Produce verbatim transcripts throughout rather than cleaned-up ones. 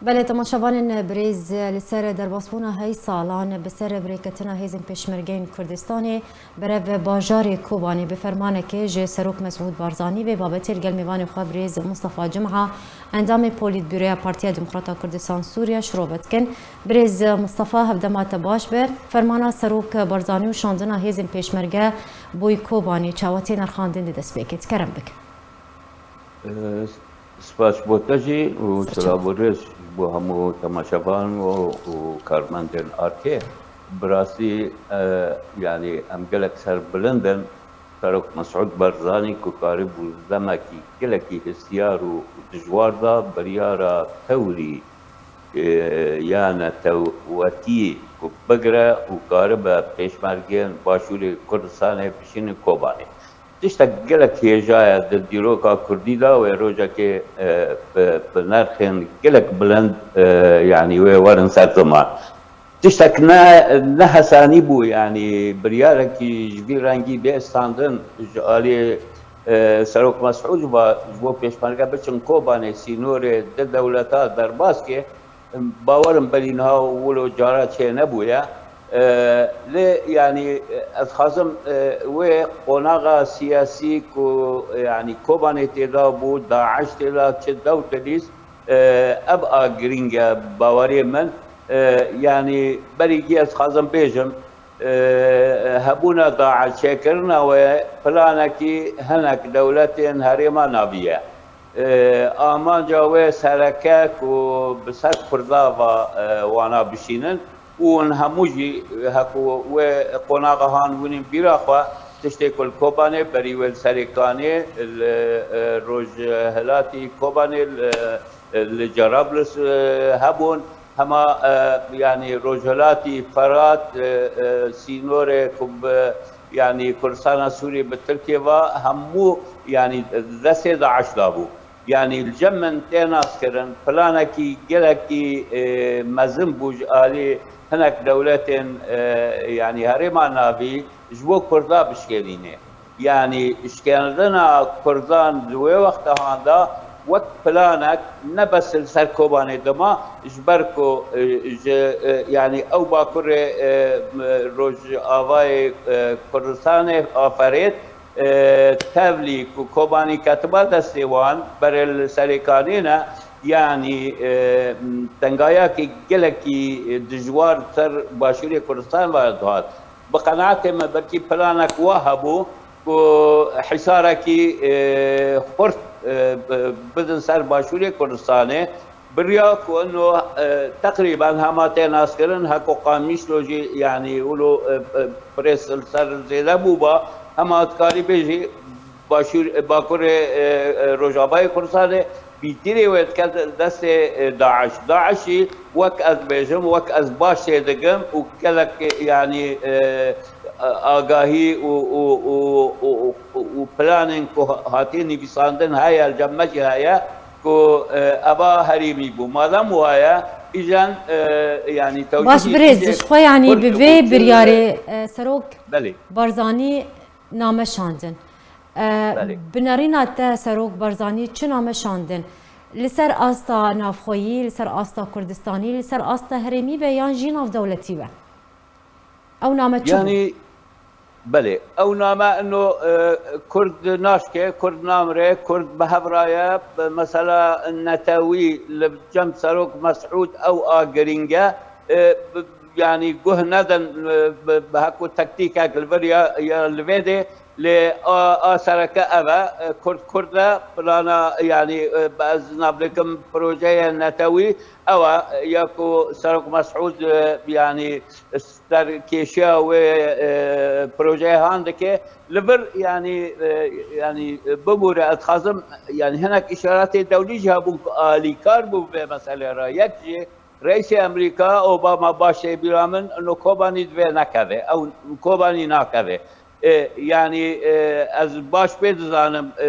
Belê, temaşevanên birêz, li ser derbasbûna hey salan bi ser birêketina hêzên Pêşmergeyên Kurdistanê berev bajarê Kobanê bi fermanekê ji Serok Mesûd Barzanî vê babetê li gel mêvanê xwe birêz Mustafa Cumha, endamê Polîtbûroya Partiya Demokrata Kurdistan Sûriye şirove dikin. Birêz Mustafa, hevdema te baş be. Fermana Serok Barzanî û şandina hêzên Pêşmerge boy Kobanê çawa tê nirxandin di destpêkê? Kerem bike. Spas bo te jî û silav û rêz bo hemû temaşevan û, û karmendên arkê. Bi rastî, e, yanî em gelek serbilind in. Serok Mesûd Barzanî ku karibû demekî gelekî hestiyar û dijwar da biryara tewrî, e, ya netewetiyê ku bigire û karibe pêşmergeyên Başûrê Kurdistanê bişînin Kobanê. Tiştek gelek hêja ye di dîroka kurdî de, wê rojekê, e, bi, bi nerxên gelek bilind, e, yanî wê werin ser ziman. Tiştek ne, ne hesanî bû, yanî biryarekî ji vî rengî bê standin ji alî, e, Serok Mesûd ve ji bo pêşmerge biçin Kobanê sînorê di dewleta derbas ke, Bawerim berî niha wilo cara çênebûye. E, lê, yanî, ez xwazim, e, wê qonaxa siyasî ku, yanî, Kobanê tê de bû, DAIŞ tê de, çi dewt dilîst, e, ev a girîng e bawerê min. E, yanî, berî gî ez xwazim bêjim, e, hebûna DAIŞ, çêkirina wê planekî hinek dewletên herêma navî ye. E, amanca wê sereke ku bi ser Kurda va, e, wana bişînin û hûn hemû jî heku wê qonaxa han winên bîra xwe, tiştê ku li Kobanê berî wê li Serêkanê, li, e, rojhilatî Kobanê, li, li Cerablus, e, hebûn, hema, e, yanî rojhilatî Ferat, e, e, sînorê ku bi, yanî Kurdistana Sûrî bi Tirkiyê va, hemû, yanî destê DAIŞ da bû. Yanî li cem min tê naskirin, planekî gelekî, e, mezin bû ji alî hinek dewletên, e, yanî herêma navî ji bo Kurda bişkênîne. Yanî, şikandina Kurdan di wê wexta han de wek planek ne bes li ser Kobanê dima, ji ber ku, e, ji, e, yanî ew bakurê, e, m-, Rojavayê, e, Kurdistanê aferêt, e, tevlî ku Kobanî ketiba destê wan, berê li Serêkanê ne, yanî, e, m-, tengayakê gelekî dijwar ser Başûrê Kurdistan ve dihat. Bi qenaetê me belkî planek wa hebû ku hîsarekî, e, xurt, e, bi-, bidin ser Başûrê Kurdistanê. Bi riya ku ino, e, teqrîben hema tê naskirin, heko Qamişlo jî, yanî wilo, e, e, pres li ser zêde bûba, hema dikarî bêjî Başûr, e, Bakurê, e, e, Rojavayê Kurdistanê, pîtirê wê dike destê, e, DAIŞ. DAIŞ jî wek ez dibêjim, wek ez baş tê dikim û gelek, yanî, e, agahî û, û, û, û, û, û planên ku hatiye nivîsandin heye, li cem me jî heye ku, e, eva herêmî bû. Madem waye, îjen, e, yanî Baş tewcîhî birêz, îjê ji xwe yanî Kurd bi û vê Kurd, e, biryarê, e, Serok Belê. Barzanî name şandin. E, Belê. Bi nerîna te Serok Barzanî çi name şandin? Li ser asta navxweyî, li ser asta Kurdistanî, li ser asta herêmî be yan jî navdewletî be? Ew name çi bû? Yanî, belê, ew name ino, e, Kurd naşke, Kurd namire, Kurd bi hev ra ye, bi mesela netewî li cem Serok Mesûd ew a girîng e, e, bi, yanî guh nedin, e, bi, bi heku tektîkek li vir ya, ya li vê dê, lê a, a sereke ev e, e, Kurd Kurd e, plana, yanî, e, ez navlêkim projeyê netewî ew e, ya ku Serok Mesûd, e, yanî, serkêşiya wê, e, projeyê han dike. Li vir, yanî, e, yanî, e, bibûre, ez dixwazim, yanî, hinek îşaretê dewlî jî hebûn ku alîkar bû vê meselê re. Yek jî Reîsê Amerîka Obama baş tê bîra min, ino Kobanî divê nekeve. Ew Kobanî nakeve. E, yanî, e, ez baş pê dizanim, e,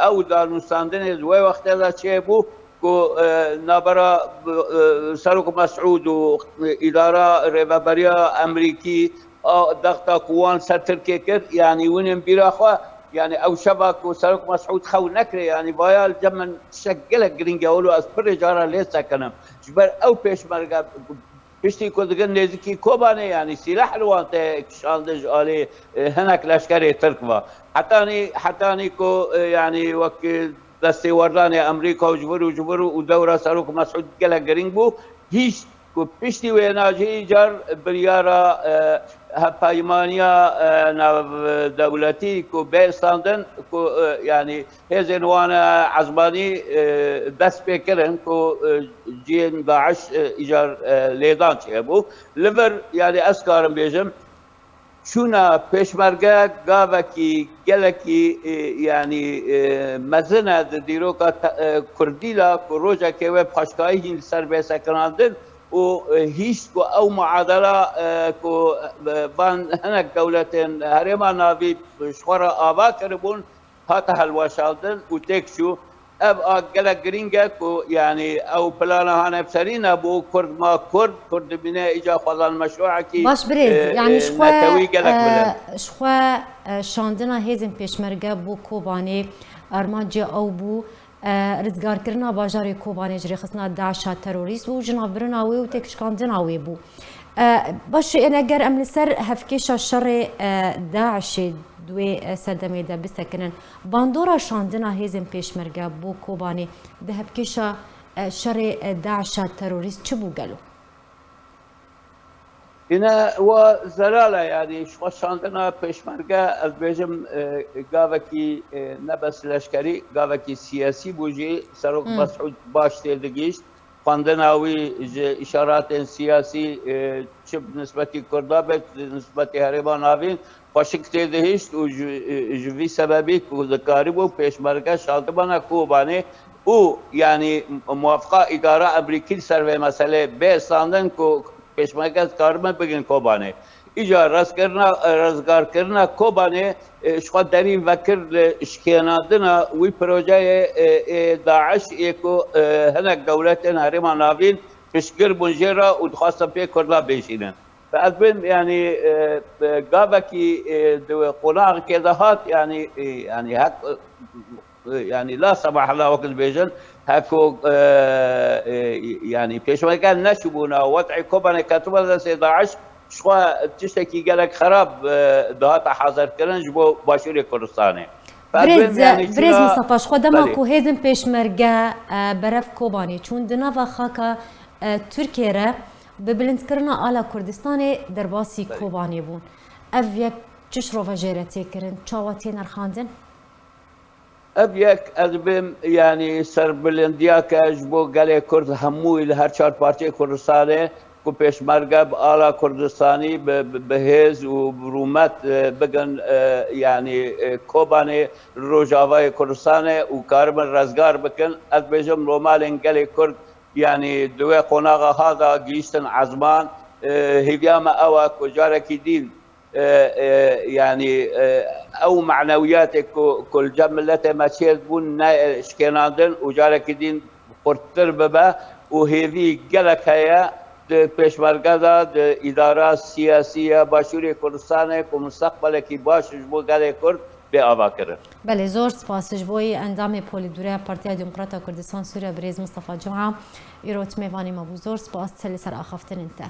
ew danûstandinê di wê wextê de çêbû, ku, e, navbera, e, Serok Mesûd û îdara rêveberiya Amerîkî a dexta ku wan ser Tirkiyê kir, yanî winên bîra xwe, Yani ew şeva ku Serok Mesûd xew nekirê, yani vaya li cem min tiştek gelek giring e, wilo ez pirê cara lê sekinim. Ji ber ew pêşmerge piştî ku digin nêzikî Kobanê, yani sîleh li wan tê kişandin ji alî, e, hinek leşkerê Tirk ve. Hetanî, hetanî ku, e, yani wek, e, destêwerdanê Amerîka û ji vir û ji vir û dewra Serok Mesûd gelek giring bû. Hîç ku piştî wêna jî îcar biryara, e, hevpeymaniya, e, navdewletî ku bê standin ku, e, yani hêzên wan, e, ezmanî, e, dest pê kirin ku, e, cihên DAIŞ, e, îcar, e, lêdan çêbû. Li vir, yani ez karim bêjim, çûna pêşmerge gavekî gelekî, e, yani, e, mezin e di dîroka te-, e, Kurdî de ku rojekê wê paşkayî jî li ser bê sekinandin û, e, hîç ku ew muadela, e, ku, e, van hinek dewletên Herêma Navî ji xwe re ava kiribûn, hate hilweşandin û têk çû. Ev a gelek girîng e ku, yani, ew plana hanevserî nebû, Kurd ma Kurd, Kurd dimîne îca xwezan meşruekî, Baş birêz, e, yani e, ji xwe, netewî gelek e, bilind. Ji xwe, e, şandina hêzên pêşmerge bo Kobanê armancê ew bû, e, rizgarkirina bajarê Kobanê ji rêxistina DAIŞa terorîst û jinavbirina wê û têkşikandina wê bû. E, baş e, êne ger em li ser hevkêşa şerê, e, DAIŞê di wê, e, sedemê de bisekinin, bandora şandina hêzên pêşmerge bo Kobanê di hevkêşa, e, şerê, e, DAIŞa terorîst çi bû gelo? Îne wa zelal e, yanî ji xwe şandina pêşmerge, ez bêjim, e, gavekî, e, ne bes leşkerî, gavekî siyasî bû jî. Serok Hmm. Mesûd baş têdigihîşt. Xwendina wî ji îşaratên siyasî, e, çi bi nisbetî Kurda be, çi bi nisbetî Herêma Navîn, xweşik têdihişt û ji, e, ji vî sebebî ku dikaribû pêşmerge şandibana Kobanê û, yanî, muwafiqa îdara Amerîkî li ser vê meselê bê standin ku pêşmerge dikaribin bigin Kobanê. Îcar reskirina, rizgarkirina Kobanê, e, ji xwe derîn vekir li şikênandina wî projeyê, e, ê DAIŞ ê ku, e, hinek dewletên Herêma Navîn piştgir bûn jê re û dixwastin pê Kurda bêşînin. Bi ez bêm, yanî, e, e, gavekî, e, di qonaxekê de hat, yanî, e, yanî hek, e, e, yanî la sebahela wek dibêjin, heko, e, e, yanî pêşmerge neçûbûna, wet'ê Kobanê ketibûna destê DAIŞ, ji xwe tiştekî gelek xerab, e, dihata hazirkirin ji bo Başûrê Kurdistanê. Birêz, Fedbin, yanî birêz çira Mistefa, ji xwe dema Belê. ku hêzên pêşmerge, e, berev Kobanê çûn, di nava xaka, e, Tirkiyê re bi bilindkirina ala Kurdistanê derbasî Belê. Kobanê bûn. Ev yek çi şirove jê re tê kirin? Çawa tê nirxandin? Ev yek, ez bêm, yanî serbilindiyeke ji bo gelê Kurd hemû li her çar parçeyê Kurdistanê ku pêşmerge bi ala Kurdistanî bi, bi, bi hêz û bi rûmet, e, bigin, e, yanî, e, Kobanê li rojavayê Kurdistanê û karibin rezgar bikin. Ez bêjim romalên gelê Kurd, yanî di wê qonaxa ha de gihîştin ezman, e, hêviya me ew e ku carekî dîn e, e, yanî, e, ew manewiyatê ku, ku li cem miletê me çêbûn ne, e, şikênandin û carekî din xurttir bibe û hêvî gelek heye di pêşmerge de, di îdara siyasî ya Başûrê Kurdistanê ku mustaqbelekî baş ji bo gelê Kurd bê avakirin. Belê, zor spas ji bo yî endamê Polîtbûroya Partiya Demokrata Kurdistan Sûriye birêz Mistefa Cuma, îro tu mêvanê me bû. Zor spas, te li ser axaftinên te.